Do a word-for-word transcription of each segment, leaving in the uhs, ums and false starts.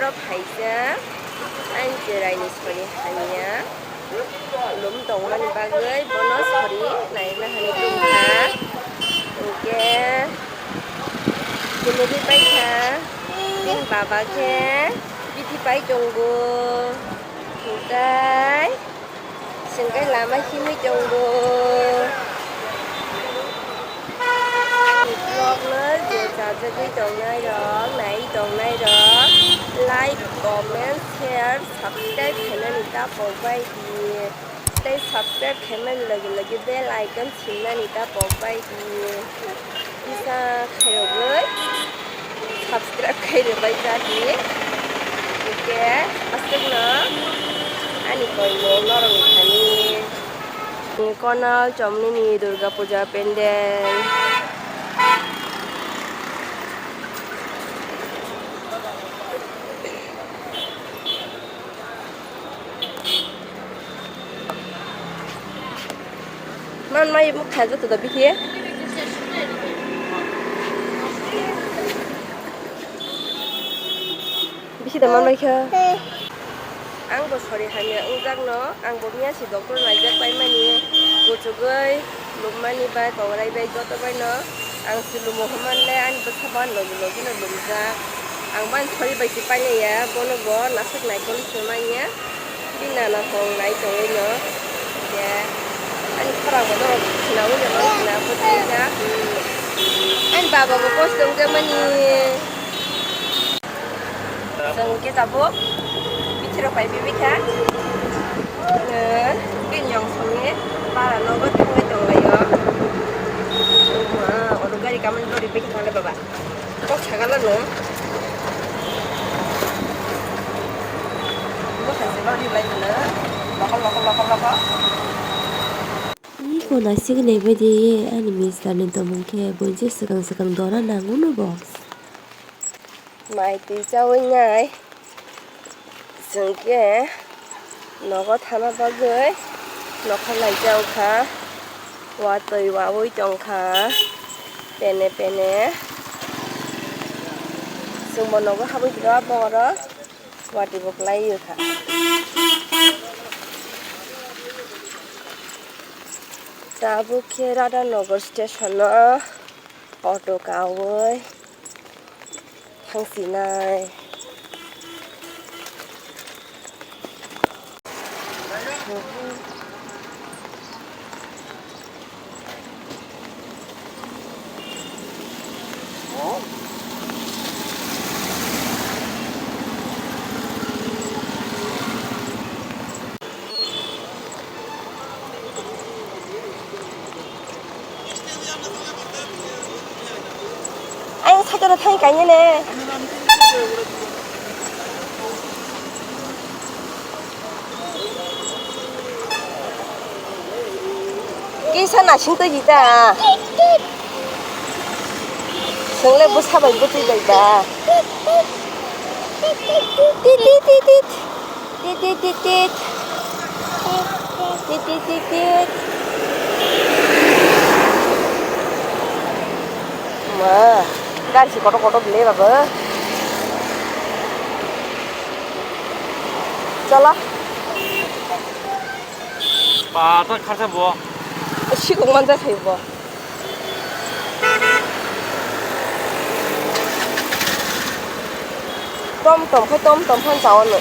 Phaijak, ani chwraini sori hamya. Lum tongmani bagwi bono sori naina hinwi tongkha. Hinkhe phunugwi paikha. Bini baba khe bithi pai tongo. Hinkhe Chwng khe lama himwi tongo. Vlogno je chajagwi tongnairok, naiwi tongnairok, like, comment, share, subscribe khainani ta pokbai di. Tei subscribe khaimani logi logi bell icon simnani ta pokbai di. Kisa khairogwi subscribe khai rwbai cha di. Hwnkhe aswkno ani koimung norokni thani. Konal Chomnini Durga Puja Pandal. Man mai muk kha joto da bithi. Bithi da man mai kha. Ang bo sori hamya wngjakno, ang bo miya si doctor naijak paimani, kuchugwi, lubmani bai, kongrai bai, joto baino. Ang si lumo hwnmanle ani bwsa ban logi logi no lumjak. Ang ban sori bai si painai ya, bono bo naswk naikol se manya. Bini nana hong nai tongwi no. Khe ani khorang bo norok khwnaui no, norok khwna bwtwi jak. Ani baba bo kosto wngjakmani. Chwng khe tabuk bithirok pai phai kha. Bini yong songwi para nogo thangwi tonglaio. Oro gari kamani lori pai kha le baba. Kok sagala no. Bwsai se lori lai mano. Lokol, lokol, lokol, lokol. Iko naisik nai bai di ani mister ni tongmung khe buini swkang swkang dora nango no bo. Mai twi chawi nai. Chwng khe nogo thana bagwi nokha laijak kha, watwi wawi tong kha, pene pene. Chwngbo nogo habwi tongkha bohrok, watwi bo kwlai kha. Tabuk khe Radhanagar station o auto kawi. Thangsinai. Ayang sakhe rw thani kanya ne. Kisa nasing twi di ta. Chwng le bwsa bai bwtwi bai ba. Tit, tit, tit, tit. Tit, tit, tit, tit. Tit, tit, tit, tit. Ma, gari si kotor kotor le baba. Chala. Ba, ta kharsa bo. Sikong man ja khai bo. Tom tom khai tom tom phan chao no.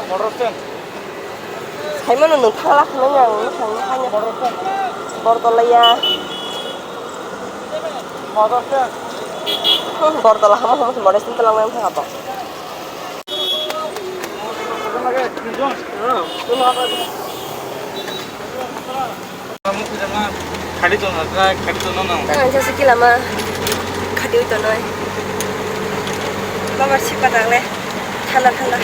Motor stand. Saimano nung thangla khna yang nung thangla khanya. Motor stand. Bortolaya. Motor stand. Hmm, Bortola hamo hamo motor stand talang nang thang apa. Khadi tono, khadi tono nang. Tang ang jasa kila ma khadi tono. Babar sipa tang le, thanda thanda.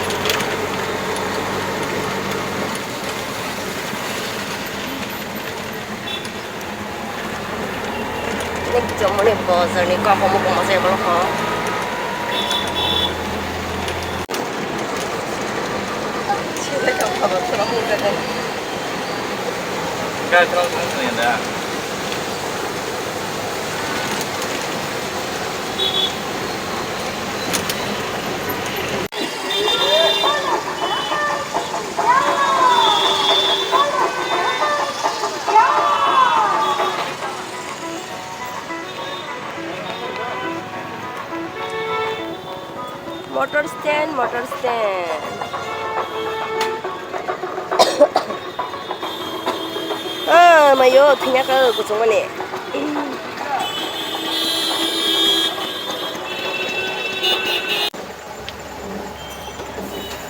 Nek jomoni bozorni kok omo komo se bolo ko. Sile ka baba sura mungka kan. Ga tro tro tro ya da. Motor stand. Ah, mayo, thina ka kuchung mani.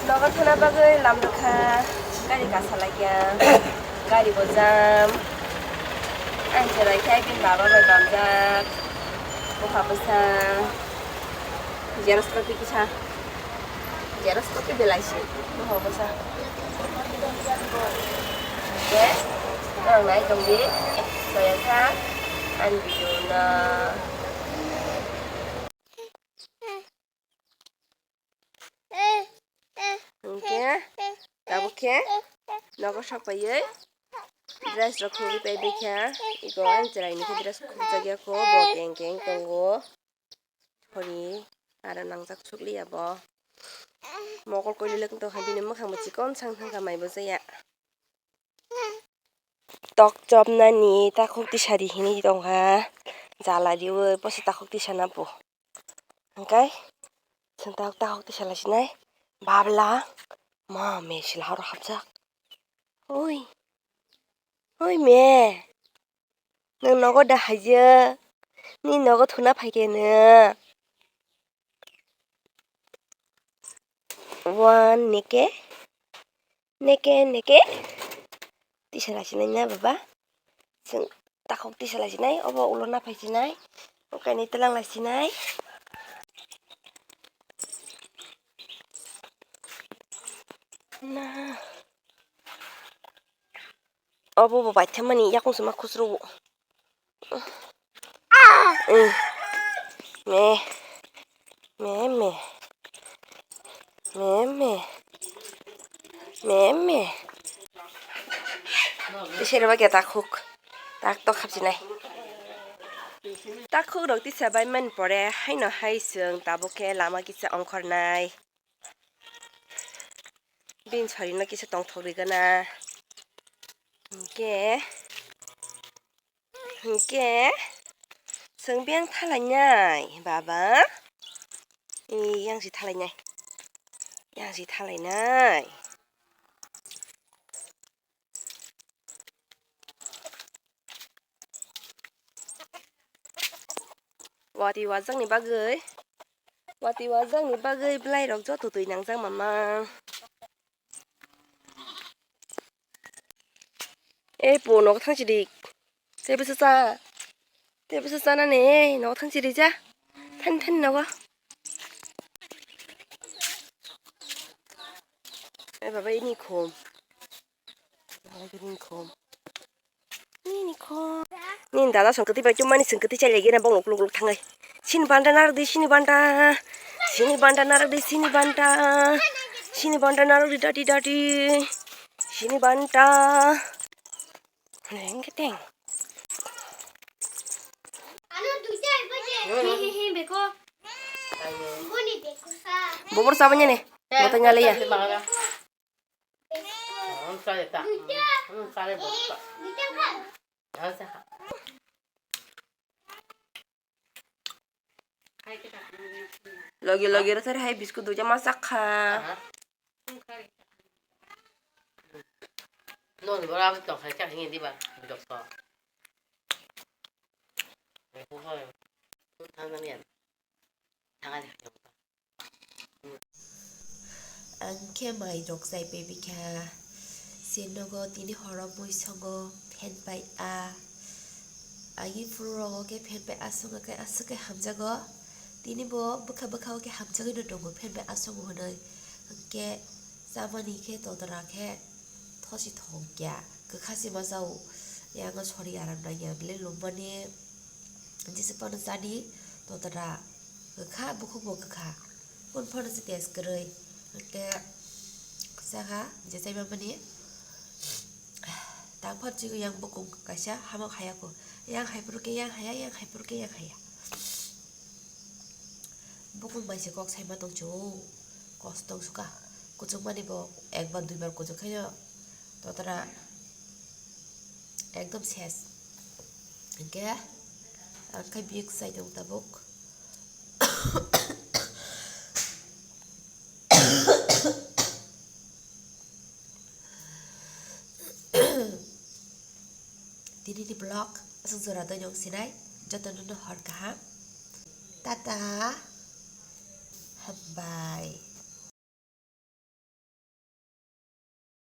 Nogo thana bagwi lam rwkha, gari kasa laikya, gari bo jam. Ang cherai khe bini baba bai bamjak, bupha bwsa, xerox copy kisa, xerox copy belai se, bupha bwsa. Khe norok nai tongdi, soyakha ani video no. Hwnkhe tabuk khe nogo sokpaiwi dress rok khungwi paibai kha. Iko ang chwraini khe dress khukjakya kho, bo keng keng tongo. Hori aro nangjak sukliya bo. Mokol koililak wng tongkha, bini mwkhangbo chikon sang thangkha, maibo chaya. Tok chopnani takhuk tisari hinwi tongkha, jala riwi posa takhuk tisana bo. Hwnkhe chwng takhuk, takhuk tisalaisinai, babla, ma me sila horo hapjak. Oi, oi me, nwng nogo da haijak, nini nogo thuna phaikhe nwng. One neke, neke, neke. Tisa laisinai na baba. Chwng takhuk tisa laisinai, obo ulo naphai sinai. Okai ni tlang laisinai. Na. Obo bo baitham mani yakung se ma khusru. Mm. Me. Me, me. Me, me. Me, me. Isere ba khe takhuk. Tak tok khapsinai. Takhuk rok tisa bai man pore haino hai chwng tabuk khe lama kisa ongkhornai. Bini sari no kisa tongthok rigana. Hwnkhe, hwnkhe, chwng biyang thalainai, baba. E, yang si thalainai. Yang si thalainai. Watwi wajakni bagwi, watwi wajakni bagwi bwlairok joto twi nangjak mamang. E po nogo thang sidik. Tei bwsa cha. Tei bwsa cha nani e nogo thang sidik ja. Thani thani nogo. E baba ini khum. Baba ini khum. Nini kho. Nini dada song kwtwi bai chumani song kwtwi chai lagi na bong ukluk ukluk thangai. Sini banta narok di sini banta. Sini banta narok di sini banta. Sini banta narok di dati dati. Sini banta. Neng keteng. Bobor sabanya ne. Mata nyale ya. Logi logi rw thar hai biskut duja ma chakha. Non bora tong khai chak hingi diba. Dokso. Thang nang yan. Thang ani. Ang khe mai rok chai pebikha. Se nogo tini horo mui songo phen pai a. Agi phuru rogo khe phen pai aswk khe aswk khe hamjago. Tini bo bwkha bwkha o khe hamjagwi no tongo phen pai aswk hwnwi. Hwnkhe chamani khe todra khe thosi thokya kwkha se ma chao. Yang sori aram nangya bile lubmani. Jesa phano chadi todra kwkha, bukhuk bo kwkha. Kung phano se test kwrwi. Hwnkhe saka je chai mamani. Tang phano chikon yang bukung kaisa hamok haya ko. Yang hai phuru khe yang haya, yang hai phuru khe yang haya. Bukung bai se kok saima tong chio. Kos tong suka. Kuchuk mani bo ekbar duibar kuchuk khaino. Todra ekdom ses. Hwnkhe ang khe biyek chai tongo tabuk. Tini ni vlog aswk jora doi nung sinai, joto no hor kaham. Tata. Hambai.